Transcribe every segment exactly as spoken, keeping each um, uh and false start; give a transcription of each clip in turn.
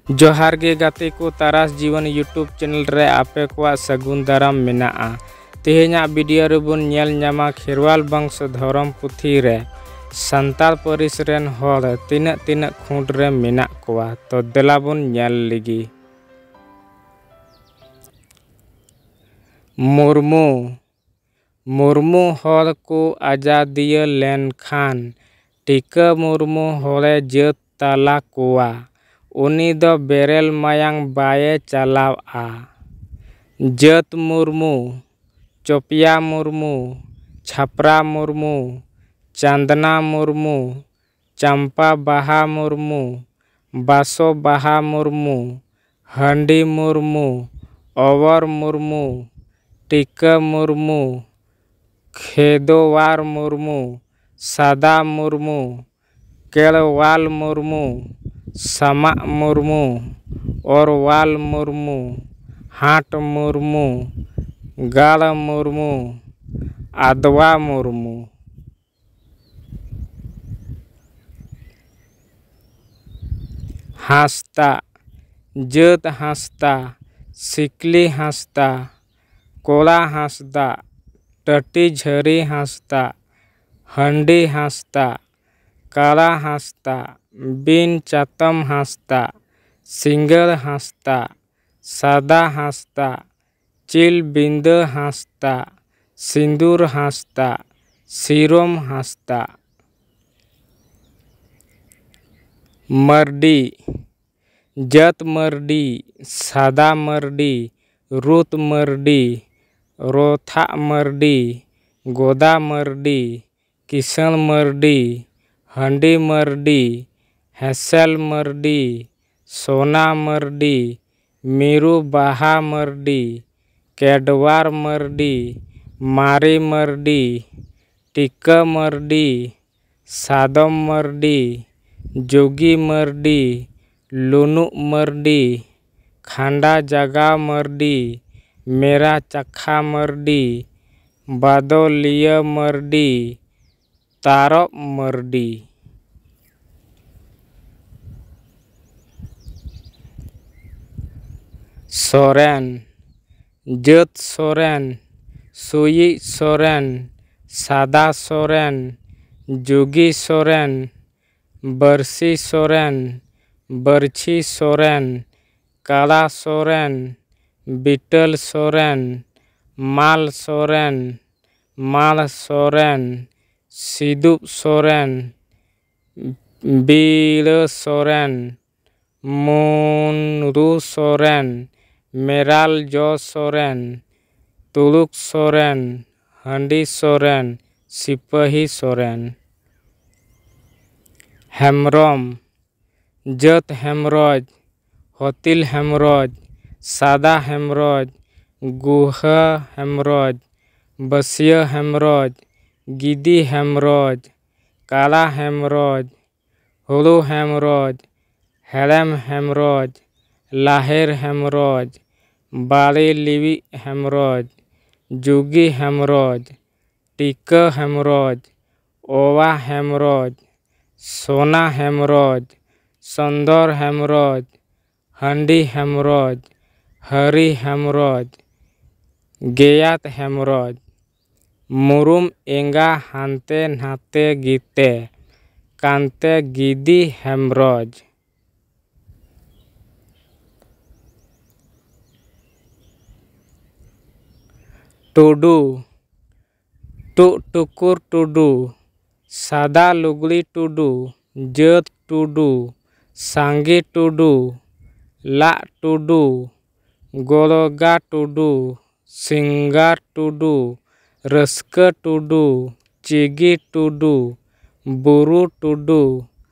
ᱡᱚᱦᱟᱨ ᱜᱮ ᱜᱟᱛᱮ ᱠᱚ, ᱛᱟᱨᱟᱥ ᱡᱤᱭᱚᱱ YouTube ᱪᱮᱱᱮᱞ ᱨᱮ ᱟᱯᱮ ᱠᱚᱣᱟᱜ ᱥᱟᱹᱜᱩᱱ ᱫᱟᱨᱟᱢ ᱢᱮᱱᱟᱜᱼᱟ᱾ ᱛᱮᱦᱮᱧᱟᱜ ᱵᱷᱤᱰᱤᱭᱳ ᱨᱮᱵᱚᱱ ᱧᱮᱞ ᱧᱟᱢᱟ ᱠᱷᱮᱨᱣᱟᱞ ᱵᱚᱝᱥᱚ ᱫᱷᱚᱨᱚᱢ ᱯᱩᱛᱷᱤ ᱨᱮ ᱥᱟᱱᱛᱟᱲ ᱯᱟᱹᱨᱤᱥ ᱨᱮᱱ ᱦᱚᱲ ᱛᱤᱱᱟᱹᱜ ᱛᱤᱱᱟᱹᱜ ᱠᱷᱩᱸᱴ ᱨᱮ ᱢᱮᱱᱟᱜ ᱠᱚᱣᱟ᱾ ᱛᱚ ᱫᱮᱞᱟ ᱵᱚᱱ ᱧᱮᱞ ᱞᱮᱜᱮ᱾ ᱢᱩᱨᱢᱩ᱾ ᱢᱩᱨᱢᱩ ᱦᱚᱲ ᱠᱚ ᱟᱡᱟᱫᱤᱭᱟᱹ ᱞᱮᱱᱠᱷᱟᱱ ᱴᱤᱠᱟᱹ ᱢᱩᱨᱢᱩ ᱦᱚᱲᱮ ᱡᱟᱹᱛ ᱛᱟᱞᱟ ᱠᱚᱣᱟ᱾ ᱩᱱᱤ ᱫᱚ ᱵᱮᱨᱮᱞ ᱢᱟᱭᱟᱝ ᱵᱟᱭᱮ ᱪᱟᱞᱟᱣᱼᱟ᱾ ᱡᱟᱹᱛ ᱢᱩᱨᱢᱩ, ᱪᱚᱯᱭᱟ ᱢᱩᱨᱢᱩ, ᱪᱷᱟᱯᱨᱟ ᱢᱩᱨᱢᱩ, ᱪᱟᱸᱫᱽᱱᱟ ᱢᱩᱨᱢᱩ, ᱪᱟᱢᱯᱟ ᱵᱟᱦᱟ ᱢᱩᱨᱢᱩ, ᱵᱟᱥᱚ ᱵᱟᱦᱟ ᱢᱩᱨᱢᱩ, ᱦᱟᱺᱰᱤ ᱢᱩᱨᱢᱩ, ᱚᱣᱚᱨ ᱢᱩᱨᱢᱩ, ᱴᱤᱠᱟᱹ ᱢᱩᱨᱢᱩ, ᱠᱷᱮᱫᱚᱣᱟᱨ ᱢᱩᱨᱢᱩ, ᱥᱟᱫᱟ ᱢᱩᱨᱢᱩ, ᱠᱮᱲᱣᱟᱞ ᱢᱩᱨᱢᱩ, ᱥᱟᱢᱟᱜ ᱢᱩᱨᱢᱩ, ᱚᱨᱣᱟᱞ ᱢᱩᱨᱢᱩ, ᱦᱟᱴ ᱢᱩᱨᱢᱩ, ᱜᱟᱲ ᱢᱩᱨᱢᱩ, ᱟᱫᱣᱟ ᱢᱩᱨᱢᱩ᱾ ᱦᱟᱸᱥᱫᱟ, ᱡᱟᱹᱛ ᱦᱟᱸᱥᱫᱟ, ᱥᱤᱠᱞᱤ ᱦᱟᱸᱥᱫᱟ, ᱠᱚᱲᱟ ᱦᱟᱸᱥᱫᱟ, ᱴᱟᱹᱴᱤ ᱡᱷᱟᱹᱨᱤ ᱦᱟᱸᱥᱫᱟ, ᱦᱟᱺᱰᱤ ᱦᱟᱸᱥᱫᱟ, ᱠᱟᱲᱟ ᱦᱟᱸᱥᱫᱟ, ᱵᱤᱱ ᱪᱟᱛᱚᱢ ᱦᱟᱸᱥᱫᱟ, ᱥᱤᱸᱜᱟᱹᱲ ᱦᱟᱸᱥᱫᱟ, ᱥᱟᱫᱟ ᱦᱟᱸᱥᱫᱟ, ᱪᱤᱞ ᱵᱤᱸᱫᱟᱹ ᱦᱟᱸᱥᱫᱟ, ᱥᱤᱸᱫᱩᱨ ᱦᱟᱸᱥᱫᱟ, ᱥᱤᱨᱚᱢ ᱦᱟᱸᱥᱫᱟ᱾ ᱢᱟᱹᱨᱰᱤ, ᱡᱟᱹᱛ ᱢᱟᱹᱨᱰᱤ, ᱥᱟᱫᱟ ᱢᱟᱹᱨᱰᱤ, ᱨᱩᱛ ᱢᱟᱹᱨᱰᱤ, ᱨᱚᱛᱷᱟᱜ ᱢᱟᱹᱨᱰᱤ, ᱜᱚᱫᱟ ᱢᱟᱹᱨᱰᱤ, ᱠᱤᱥᱟᱹᱬ ᱢᱟᱹᱨᱰᱤ, ᱦᱟᱺᱰᱤ ᱢᱟᱹᱨᱰᱤ, ᱦᱮᱸᱥᱮᱞ ᱢᱟᱹᱨᱰᱤ, ᱥᱳᱱᱟ ᱢᱟᱹᱨᱰᱤ, ᱢᱤᱨᱩ ᱵᱟᱦᱟ ᱢᱟᱹᱨᱰᱤ, ᱠᱮᱰᱣᱟᱨ ᱢᱟᱹᱨᱰᱤ, ᱢᱟᱨᱮ ᱢᱟᱹᱨᱰᱤ, ᱴᱤᱠᱟᱹ ᱢᱟᱹᱨᱰᱤ, ᱥᱟᱫᱚᱢ ᱢᱟᱹᱨᱰᱤ, ᱡᱳᱜᱤ ᱢᱟᱹᱨᱰᱤ, ᱞᱩᱱᱩᱜ ᱢᱟᱹᱨᱰᱤ, ᱠᱷᱟᱸᱰᱟ ᱡᱟᱜᱟᱣ ᱢᱟᱹᱨᱰᱤ, ᱢᱮᱨᱟ ᱪᱟᱠᱷᱟ ᱢᱟᱹᱨᱰᱤ, ᱵᱟᱫᱚᱞᱤᱭᱟᱹ ᱢᱟᱹᱨᱰᱤ, ᱛᱟᱨᱚᱵ ᱢᱟᱹᱨᱰᱤ᱾ ᱥᱚᱨᱮᱱ, ᱡᱟᱹᱛ ᱥᱚᱨᱮᱱ, ᱥᱩᱭᱤᱡ ᱥᱚᱨᱮᱱ, ᱥᱟᱫᱟ ᱥᱚᱨᱮᱱ, ᱡᱩᱜᱤ ᱥᱚᱨᱮᱱ, ᱵᱟᱹᱨᱥᱤ ᱥᱚᱨᱮᱱ, ᱵᱟᱹᱨᱪᱷᱤ ᱥᱚᱨᱮᱱ, ᱠᱟᱲᱟ ᱥᱚᱨᱮᱱ, ᱵᱤᱴᱟᱹᱞ ᱥᱚᱨᱮᱱ, ᱢᱟᱞ ᱥᱚᱨᱮᱱ, ᱢᱟᱲ ᱥᱚᱨᱮᱱ, ᱥᱤᱫᱩᱯ ᱥᱚᱨᱮᱱ, ᱵᱤᱲᱟᱹ ᱥᱚᱨᱮᱱ, ᱢᱩᱱᱨᱩ ᱥᱚᱨᱮᱱ, ᱢᱮᱨᱟᱞ ᱡᱚ ᱥᱚᱨᱮᱱ, ᱛᱩᱲᱩᱠ ᱥᱚᱨᱮᱱ, ᱦᱟᱺᱰᱤ ᱥᱚᱨᱮᱱ, ᱥᱤᱯᱟᱹᱦᱤ ᱥᱚᱨᱮᱱ᱾ ᱦᱮᱢᱵᱽᱨᱚᱢ, ᱡᱟᱹᱛ ᱦᱮᱢᱵᱽᱨᱚᱡᱽ, ᱦᱚᱛᱤᱞ ᱦᱮᱢᱵᱽᱨᱚᱡᱽ, ᱥᱟᱫᱟ ᱦᱮᱢᱵᱽᱨᱚᱡᱽ, ᱜᱩᱦᱟᱹ ᱦᱮᱢᱵᱽᱨᱚᱡᱽ, ᱵᱟᱹᱥᱭᱟᱹ ᱦᱮᱢᱵᱽᱨᱚᱡᱽ, ᱜᱤᱫᱤ ᱦᱮᱢᱵᱽᱨᱚᱡᱽ, ᱠᱟᱲᱟ ᱦᱮᱢᱵᱽᱨᱚᱡᱽ, ᱦᱩᱲᱩ ᱦᱮᱢᱵᱽᱨᱚᱡᱽ, ᱦᱮᱲᱮᱢ ᱦᱮᱢᱵᱽᱨᱚᱡᱽ, ᱞᱟᱦᱮᱨ ᱦᱮᱢᱵᱽᱨᱚᱡᱽ, ᱵᱟᱲᱮ ᱞᱤᱣᱤᱜ ᱦᱮᱢᱵᱽᱨᱚᱡᱽ, ᱡᱩᱜᱤ ᱦᱮᱢᱵᱽᱨᱚᱡᱽ, ᱴᱤᱠᱟᱹ ᱦᱮᱢᱵᱽᱨᱚᱡᱽ, ᱚᱣᱟ ᱦᱮᱢᱵᱽᱨᱚᱡᱽ, ᱥᱳᱱᱟ ᱦᱮᱢᱵᱽᱨᱚᱡᱽ, ᱥᱚᱱᱫᱚᱨ ᱦᱮᱢᱵᱽᱨᱚᱡᱽ, ᱦᱟᱺᱰᱤ ᱦᱮᱢᱵᱽᱨᱚᱡᱽ, ᱦᱟᱹᱨᱤ ᱦᱮᱢᱵᱽᱨᱚᱡᱽ, ᱜᱮᱭᱟᱛ ᱦᱮᱢᱵᱽᱨᱚᱡᱽ, ᱢᱩᱨᱩᱢ ᱮᱸᱜᱟ ᱦᱟᱱᱛᱮ ᱱᱟᱛᱮ ᱜᱤᱛᱮ ᱠᱟᱱᱛᱮ ᱜᱤᱫᱤ ᱦᱮᱢᱵᱽᱨᱚᱡᱽ᱾ ᱴᱩᱰᱩ, ᱴᱩᱜ ᱴᱩᱠᱩᱨ ᱴᱩᱰᱩ, ᱥᱟᱫᱟ ᱞᱩᱜᱽᱲᱤ ᱴᱩᱰᱩ, ᱡᱟᱹᱛ ᱴᱩᱰᱩ, ᱥᱟᱸᱜᱮ ᱴᱩᱰᱩ, ᱞᱟᱜ ᱴᱩᱰᱩ, ᱜᱚᱲᱚᱜᱟ ᱴᱩᱰᱩ, ᱥᱤᱝᱜᱟᱨ ᱴᱩᱰᱩ, ᱨᱟᱹᱥᱠᱟᱹ ᱴᱩᱰᱩ, ᱪᱤᱜᱤ ᱴᱩᱰᱩ, ᱵᱩᱨᱩ ᱴᱩᱰᱩ,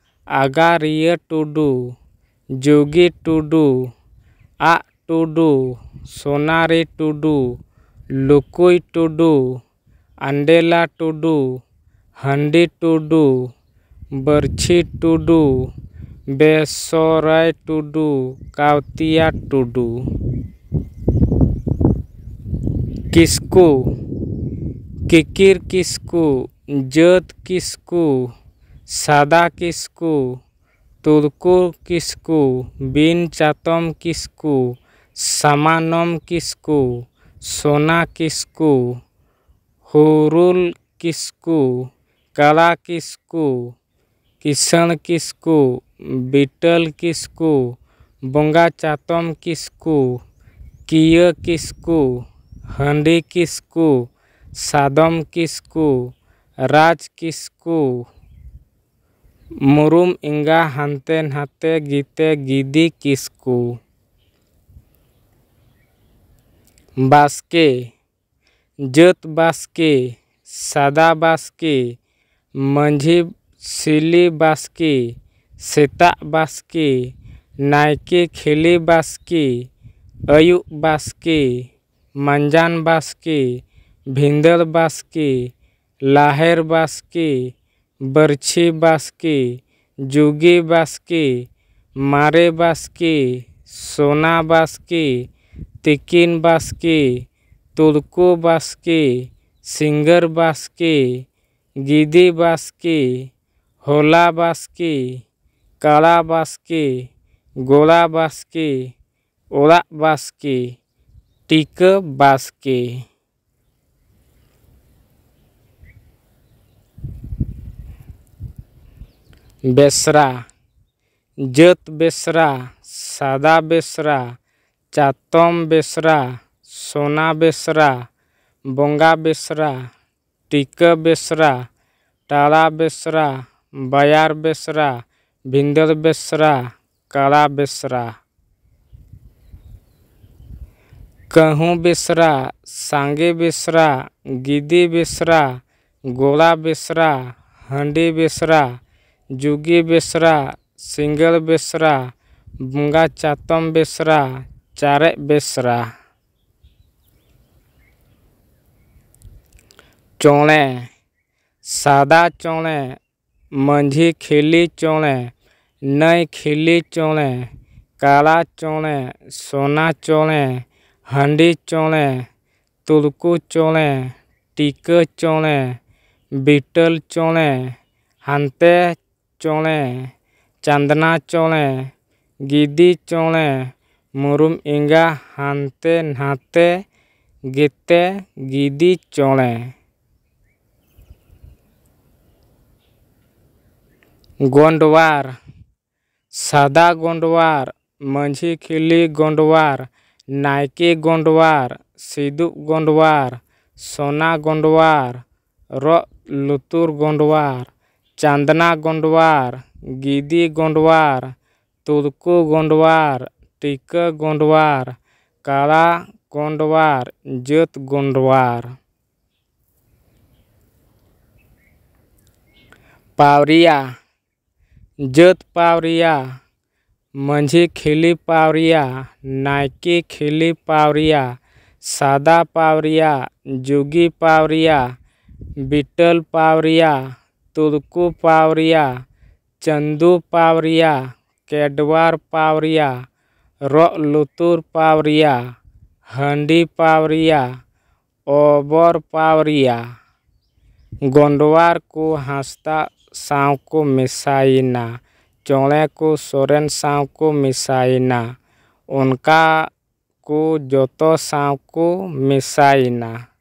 ᱟᱜᱟᱨᱤᱭᱟᱹ ᱴᱩᱰᱩ, ᱡᱩᱜᱤ ᱴᱩᱰᱩ, ᱟᱜ ᱴᱩᱰᱩ, ᱥᱳᱱᱟᱨᱤ ᱴᱩᱰᱩ, ᱞᱩᱠᱩᱭ ᱴᱩᱰᱩ, ᱟᱱᱰᱮᱞᱟ ᱴᱩᱰᱩ, ᱦᱟᱺᱰᱤ ᱴᱩᱰᱩ, ᱵᱟᱹᱨᱪᱷᱤ ᱴᱩᱰᱩ, ᱵᱮᱥᱚᱨᱟᱭ ᱴᱩᱰᱩ, ᱠᱟᱣᱛᱤᱭᱟ ᱴᱩᱰᱩ᱾ ᱠᱤᱥᱠᱩ, ᱠᱤᱠᱤᱨ ᱠᱤᱥᱠᱩ, ᱡᱟᱹᱛ ᱠᱤᱥᱠᱩ, ᱥᱟᱫᱟ ᱠᱤᱥᱠᱩ, ᱛᱩᱲᱠᱩ ᱠᱤᱥᱠᱩ, ᱵᱤᱱ ᱪᱟᱛᱚᱢ ᱠᱤᱥᱠᱩ, ᱥᱟᱢᱟᱱᱚᱢ ᱠᱤᱥᱠᱩ, ᱥᱳᱱᱟ ᱠᱤᱥᱠᱩ, ᱦᱩᱨᱩᱞ ᱠᱤᱥᱠᱩ, ᱠᱟᱞᱟ ᱠᱤᱥᱠᱩ, ᱠᱤᱥᱟᱹᱬ ᱠᱤᱥᱠᱩ, ᱵᱤᱴᱟᱹᱞ ᱠᱤᱥᱠᱩ, ᱵᱚᱸᱜᱟ ᱪᱟᱛᱚᱢ ᱠᱤᱥᱠᱩ, ᱠᱤᱭᱟᱹ ᱠᱤᱥᱠᱩ, ᱦᱟᱺᱰᱤ ᱠᱤᱥᱠᱩ, ᱥᱟᱫᱚᱢ ᱠᱤᱥᱠᱩ, ᱨᱟᱡᱽ ᱠᱤᱥᱠᱩ, ᱢᱩᱨᱩᱢ ᱮᱸᱜᱟ ᱦᱟᱱᱛᱮ ᱱᱟᱛᱮ ᱜᱤᱛᱮ ᱜᱤᱫᱤ ᱠᱤᱥᱠᱩ᱾ ᱵᱟᱥᱠᱮ, ᱡᱟᱹᱛ ᱵᱟᱥᱠᱮ, ᱥᱟᱫᱟ ᱵᱟᱥᱠᱮ, ᱢᱟᱹᱡᱷᱤ ᱥᱤᱞᱤ ᱵᱟᱥᱠᱮ, ᱥᱮᱛᱟᱜ ᱵᱟᱥᱠᱮ, ᱱᱟᱭᱠᱮ ᱠᱷᱮᱞᱤ ᱵᱟᱥᱠᱮ, ᱟᱹᱭᱩᱵ ᱵᱟᱥᱠᱮ, ᱢᱟᱸᱡᱟᱱ ᱵᱟᱥᱠᱮ, ᱵᱷᱤᱸᱫᱟᱹᱲ ᱵᱟᱥᱠᱮ, ᱞᱟᱦᱮᱨ ᱵᱟᱥᱠᱮ, ᱵᱟᱹᱨᱪᱷᱤ ᱵᱟᱥᱠᱮ, ᱡᱩᱜᱤ ᱵᱟᱥᱠᱮ, ᱢᱟᱨᱮ ᱵᱟᱥᱠᱮ, ᱥᱳᱱᱟ ᱵᱟᱥᱠᱮ, ᱛᱤᱠᱤᱱ ᱵᱟᱥᱠᱮ, ᱛᱩᱲᱠᱩ ᱵᱟᱥᱠᱮ, ᱥᱤᱸᱜᱟᱹᱨ ᱵᱟᱥᱠᱮ, ᱜᱤᱫᱤ ᱵᱟᱥᱠᱮ, ᱦᱚᱞᱟ ᱵᱟᱥᱠᱮ, ᱠᱟᱲᱟ ᱵᱟᱥᱠᱮ, ᱜᱚᱲᱟ ᱵᱟᱥᱠᱮ, ᱚᱲᱟᱜ ᱵᱟᱥᱠᱮ, ᱴᱤᱠᱟᱹ ᱵᱟᱥᱠᱮ᱾ ᱵᱮᱥᱨᱟ, ᱡᱟᱹᱛ ᱵᱮᱥᱨᱟ, ᱥᱟᱫᱟ ᱵᱮᱥᱨᱟ, ᱪᱟᱛᱚᱢ ᱵᱮᱥᱨᱟ, ᱥᱳᱱᱟ ᱵᱮᱥᱨᱟ, ᱵᱚᱸᱜᱟ ᱵᱮᱥᱨᱟ, ᱴᱤᱠᱟᱹ ᱵᱮᱥᱨᱟ, ᱴᱟᱲᱟ ᱵᱮᱥᱨᱟ, ᱵᱟᱭᱟᱨ ᱵᱮᱥᱨᱟ, ᱵᱷᱤᱸᱫᱟᱹᱲ ᱵᱮᱥᱨᱟ, ᱠᱟᱲᱟ ᱵᱮᱥᱨᱟ᱾ ᱠᱟᱹᱦᱩ ᱵᱮᱥᱨᱟ, ᱥᱟᱸᱜᱮ ᱵᱮᱥᱨᱟ, ᱜᱤᱫᱤ ᱵᱮᱥᱨᱟ, ᱜᱚᱲᱟ ᱵᱮᱥᱨᱟ, ᱦᱟᱺᱰᱤ ᱵᱮᱥᱨᱟ, ᱡᱩᱜᱤ ᱵᱮᱥᱨᱟ, ᱥᱤᱸᱜᱟᱹᱲ ᱵᱮᱥᱨᱟ, ᱵᱚᱸᱜᱟ ᱪᱟᱛᱚᱢ ᱵᱮᱥᱨᱟ, ᱪᱟᱨᱮᱡ ᱵᱮᱥᱨᱟ᱾ ᱪᱚᱬᱮ, ᱥᱟᱫᱟ ᱪᱚᱬᱮ, ᱢᱟᱹᱡᱷᱤ ᱠᱷᱤᱞᱤ ᱪᱚᱬᱮ, ᱱᱟᱹᱭ ᱠᱷᱤᱞᱤ ᱪᱚᱬᱮ, ᱠᱟᱲᱟ ᱪᱚᱬᱮ, ᱥᱳᱱᱟ ᱪᱚᱬᱮ, ᱦᱟᱺᱰᱤ ᱪᱚᱬᱮ, ᱛᱩᱲᱠᱩ ᱪᱚᱬᱮ, ᱴᱤᱠᱟᱹ ᱪᱚᱬᱮ, ᱵᱤᱴᱟᱹᱞ ᱪᱚᱬᱮ, ᱦᱟᱱᱛᱮ ᱪᱚᱬᱮ, ᱪᱟᱸᱫᱽᱱᱟ ᱪᱚᱬᱮ, ᱜᱤᱫᱤ ᱪᱚᱬᱮ, ᱢᱩᱨᱩᱢ ᱮᱸᱜᱟ ᱦᱟᱱᱛᱮ ᱱᱟᱛᱮ ᱜᱮᱛᱮ ᱜᱤᱫᱤ ᱪᱚᱬᱮ᱾ ᱜᱚᱸᱰᱣᱟᱨ, ᱥᱟᱫᱟ ᱜᱚᱸᱰᱣᱟᱨ, ᱢᱟᱹᱡᱷᱤ ᱠᱷᱤᱞᱤ ᱜᱚᱸᱰᱣᱟᱨ, ᱱᱟᱭᱠᱮ ᱜᱚᱸᱰᱣᱟᱨ, ᱥᱤᱫᱩᱯ ᱜᱚᱸᱰᱣᱟᱨ, ᱥᱚᱱᱟ ᱜᱚᱸᱰᱣᱟᱨ, ᱨᱚᱜ ᱞᱩᱛᱩᱨ ᱜᱚᱸᱰᱣᱟᱨ, ᱪᱟᱸᱫᱽᱱᱟ ᱜᱚᱸᱰᱣᱟᱨ, ᱜᱤᱫᱤ ᱜᱚᱸᱰᱣᱟᱨ, ᱛᱩᱫᱠᱩ ᱜᱚᱸᱰᱣᱟᱨ, ᱴᱤᱠᱟᱹ ᱜᱚᱸᱰᱣᱟᱨ, ᱠᱟᱲᱟ ᱜᱚᱸᱰᱣᱟᱨ, ᱡᱟᱹᱛ ᱜᱚᱸᱰᱣᱟᱨ᱾ ᱯᱟᱣᱨᱤᱭᱟ, ᱡᱟᱹᱛ ᱯᱟᱣᱨᱤᱭᱟ, ᱢᱟᱹᱡᱷᱤ ᱠᱷᱤᱞᱤ ᱯᱟᱣᱨᱤᱭᱟ, ᱱᱟᱭᱠᱮ ᱠᱷᱤᱞᱤ ᱯᱟᱣᱨᱤᱭᱟ, ᱥᱟᱫᱟ ᱯᱟᱣᱨᱤᱭᱟ, ᱡᱩᱜᱤ ᱯᱟᱣᱨᱤᱭᱟ, ᱵᱤᱴᱟᱹᱞ ᱯᱟᱣᱨᱤᱭᱟ, ᱛᱩᱫᱠᱩ ᱯᱟᱣᱨᱤᱭᱟ, ᱪᱟᱸᱫᱩ ᱯᱟᱣᱨᱤᱭᱟ, ᱠᱮᱰᱣᱟᱨ ᱯᱟᱣᱨᱤᱭᱟ, ᱨᱚᱜ ᱞᱩᱛᱩᱨ ᱯᱟᱣᱨᱤᱭᱟ, ᱦᱟᱺᱰᱤ ᱯᱟᱣᱨᱤᱭᱟ, ᱚᱵᱚᱨ ᱯᱟᱣᱨᱤᱭᱟ᱾ ᱜᱚᱸᱰᱣᱟᱨ ᱠᱚ ᱦᱟᱸᱥᱫᱟ ᱥᱟᱶ ᱠᱚ ᱢᱮᱥᱟᱭᱮᱱᱟ, ᱪᱚᱬᱮ ᱠᱚ ᱥᱚᱨᱮᱱ ᱥᱟᱶ ᱠᱚ ᱢᱮᱥᱟᱭᱮᱱᱟ, ᱚᱱᱠᱟ ᱠᱚ ᱡᱚᱛᱚ ᱥᱟᱶ ᱠᱚ ᱢᱮᱥᱟᱭᱮᱱᱟ᱾